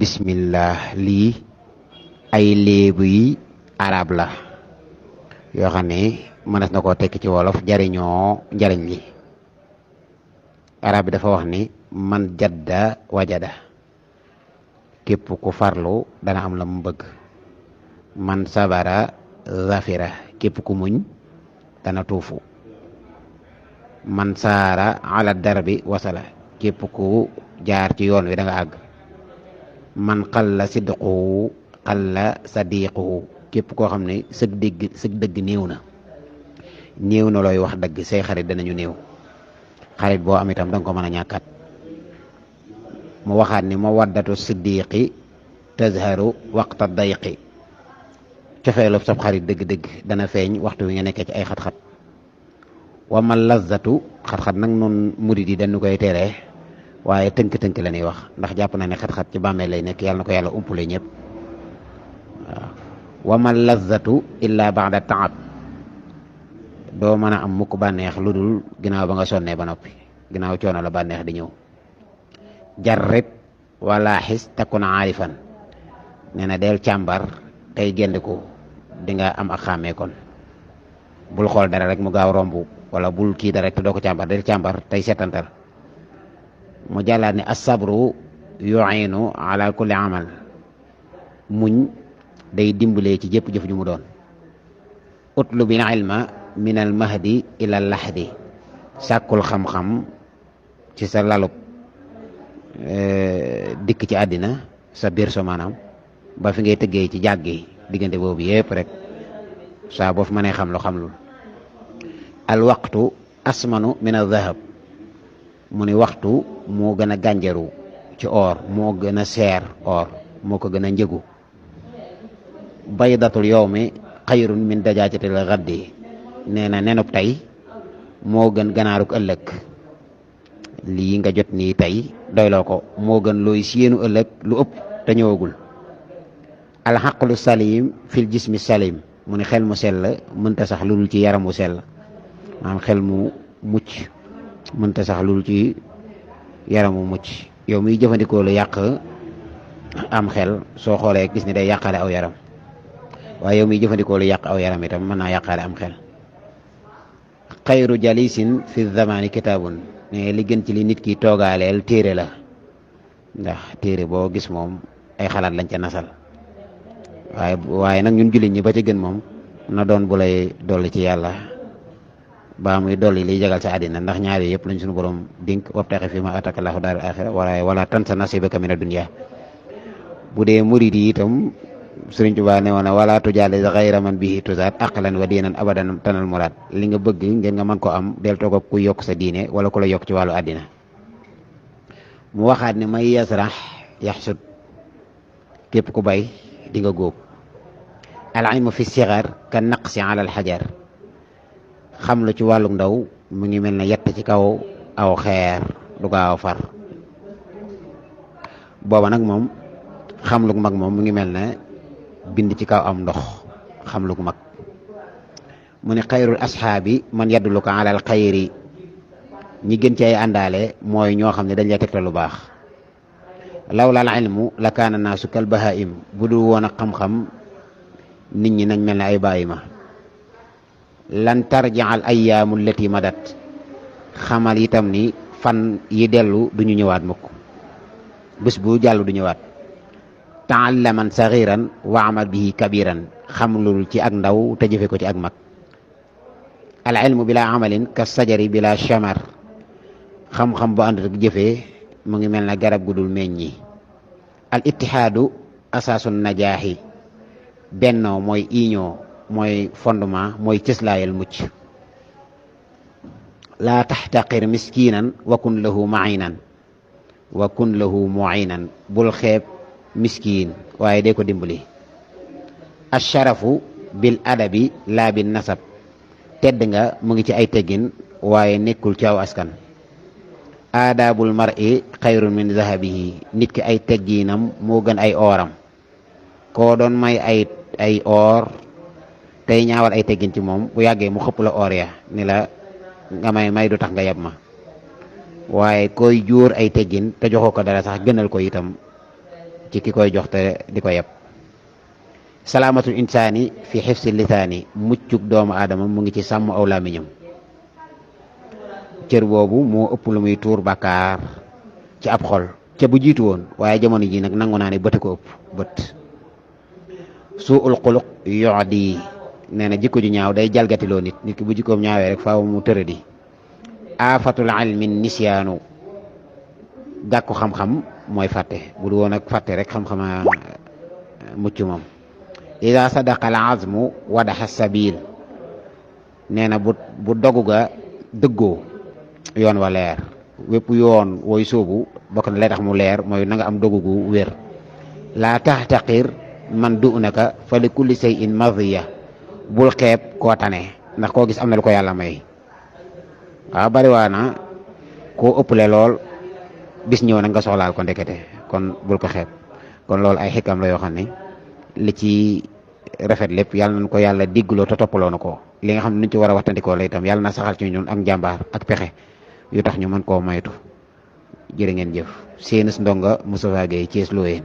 bismillah lii ay léebu yi arab la yoo xam ne mënees na koo tekki ci wolof jariñoo njariñ li. arab bi dafa wax ni man jadda wajada, képp ku farlu dana am la mu bëgg. man sabara zafira, képp ku muñ dana tuufu. man saara ala darbi wasala, képp ku jaar ci yoon wi da nga àgg. man qalla sidquhu qalla sadiquhu, képp koo xam ne sëg dëgg néew na looy wax dëgg say xarit danañu néew. xarit boo am itam danga ko mën a ñàkkat. mu waxaat ni mawaddatu siddiqi tazharu waqta dayqi, cofeelu sab xarit dëgg-dëgg dana feeñ waxtu wi nga nekkee ci ay xat-xat. wa ma lazzatu, xat-xat nag noonu murid yi dañu koy teree, waaye tënk-tënk la ñuy wax ndax jàpp na ne xat-xat ci bàmmeel lay nekk. yàlla na ko yàlla umpule ñëpp. waaw wa ma lazzatu illa ba'da ta'ab, doo mën a am mukk bànneex lu dul ginnaaw ba nga sonnee ba noppi. ginnaaw coono la bànneex di ñëw. jarrit wala xis takun aarifan, nee na del càmbar tey gendiku di nga am ak xàmmee kon. bul xool dara rek mu gaaw romb, wala bul kii dara rek te doo ko càmbar. del càmbar tey setantal. mu jàllaat ne asabru yu'inu ala kulli amal, muñ day dimbalee ci jëpp jëf ju mu doon. utlubil ilma min al mahdi ila al lahdi, sàkkul xam-xam ci sa lalub dikk ci àddina sa biir so maanaam ba fi ngay tëggee ci jàgg yi. diggante boobu yépp rek saa boo fi mënee xam lu xamlul. al waqtu asmanu min al dhahab, mu ni waxtu moo gën a gànjaru ci or, moo gën a seer or, moo ko gën a njëgu. baydatul yawmi xayrun min dajaajatil ghaddi, nee na nenub tey moo gën ganaaruk ëllëg. lii nga jot nii tey doyloo ko, moo gën looy séenu ëllëg lu ëpp te ñëwagul. alxaqlu salim fil jismi salim, mu ni xel mu sell mënta sax lu dul ci yaram mu sell. maanaam xel mu mucc mënta sax lu dul ci yaram mu mucc. yow miy jëfandikoo lu yàq am xel soo xoolee gis ni day yàqaale aw yaram, waaye yow miy jëfandikoo lu yàq aw yaram itam mën naa yàqaale am xel. xayru jalisin fi zamani kitaabun, ne li gën ci li nit ki toogaaleel téere la, ndax téere boo gis moom ay xalaat lañ ca nasal. waaye nag ñun jullit ñi ba ci gën moom na doon bu lay dolli ci yàlla baa muy dolli liy jagal sa àddina, ndax ñaar yooyu yëpp lañ suñu borom dénk. wabtaxi fi ma ataka Allahu daaral axira wala tansa nasibaka mina dunya. bu dee murid yi itam Sëriñ Tuubaa ne woon wala tujaalis xayra man bihi tuzaat aqlan wa diinan abadan tanal muraad. li nga bëgg ngeen nga mën ko am del toog ak ku yokk sa diine wala ku la yokk ci wàllu àddina. mu waxaat ne may yasrax yaxsud, képp ku bay di nga góob. al ilmu fi sigar ka naqsi ala al xajar, xam lu ci wàllu ndaw mu ngi mel ne yett ci kaw aw xeer du gaaw a far. booba nag moom xam lu mag moom mu ngi mel ne bind ci kaw am ndox, xam lu mag. mu ne xayrul asxaabi man yadulluka ala al xayri, ñi gën ci ay àndaale mooy ñoo xam ne dañ lay tegtal lu baax. lawla al ilmu la kaana naasu kal bahaim, bu dul woon ak xam-xam nit ñi nañ mel ne ay bàyyi ma. lan tarja al ayyaamu allati madat, xamal itam ni fan yi dellu du ñu ñëwaat mukk, bés bu jàll du ñëwaat. taallaman saxiran wa amal bihi kabiran, xamlul ci ak ndaw te jëfe ko ci ak mag. al ilmu bila amalin ka sajari bila chamar, xam-xam bu ànd ak jëfee mu ngi mel na garab gu dul meññi. al ittihaadu asaasun najaaxi, bennoo mooy iñoo mooy fondement mooy cëslaayal mucc. laa taxtaqir miskinan wa kun lahu muinan wa kun lahu muinan, bul xeeb miskiin waaye dee ko dimbali. asharafu bil adabi laa bin nasab, tedd nga mu ngi ci ay teggin waaye nekkul ci aw askan. aadaabul mar'i xayrun min zahabihi, nit ki ay tegginam moo gën ay ooram. koo doon may ay oor tey ñaawal ay teggin ci moom bu yàggee mu xëpp la oor ya ni la nga may du tax nga yeb ma. waaye koy jóor ay teggin te joxoo ko dara sax gënal ko itam ci ki koy jox te di ko yeb. salaamatul insaani fi xifsi lisaani muccug doomu aadama mu ngi ci sàmm aw làmmiñam. cër boobu moo ëpp lu muy tuur bàkkaar ci ab xol ca bu jiitu woon, waaye jamono ji nag nangu naa ne bëti ko ëpp bët. suul xuluq yoodi nee na jikko ju ñaaw day jalgatiloo nit ki bu jikkoom ñaawee rek faaw mu tëradi. aafatul ilmi nisyaanu gàkku xam-xam mooy fàtte, bu du woon ak fàtte rek xam-xama mucc moom. ida sadaqa al azmu wadaxa sabil nee na bu dogu ga dëggoo yoon wa leer. wépp yoon wooy sóobu bokk na lay tax mu leer mooy na nga am dogu gu wér. laa taxtaqir man dunaka fa li kulli shay'in madiya bul xeeb koo tane ndax koo gis am na lu ko yàlla may. waaw bari waa na koo ëpple lool bis ñëw nag nga soxlaal ko ndekete, kon bul ko xeeb. kon loolu ay xikam la yoo xam ne li ci rafet lépp yàlla nañ ko yàlla diggloo te toppaloo na ko. li nga xam ne nuñ ci war a waxtandikoo la itam yàlla na saxal ci ñun ak njàmbaar ak pexe yu tax ñu mën koo moytu. jërë ngeen jëf. Seenus Ndonga Moustapha Gueye Thiès Loyeen.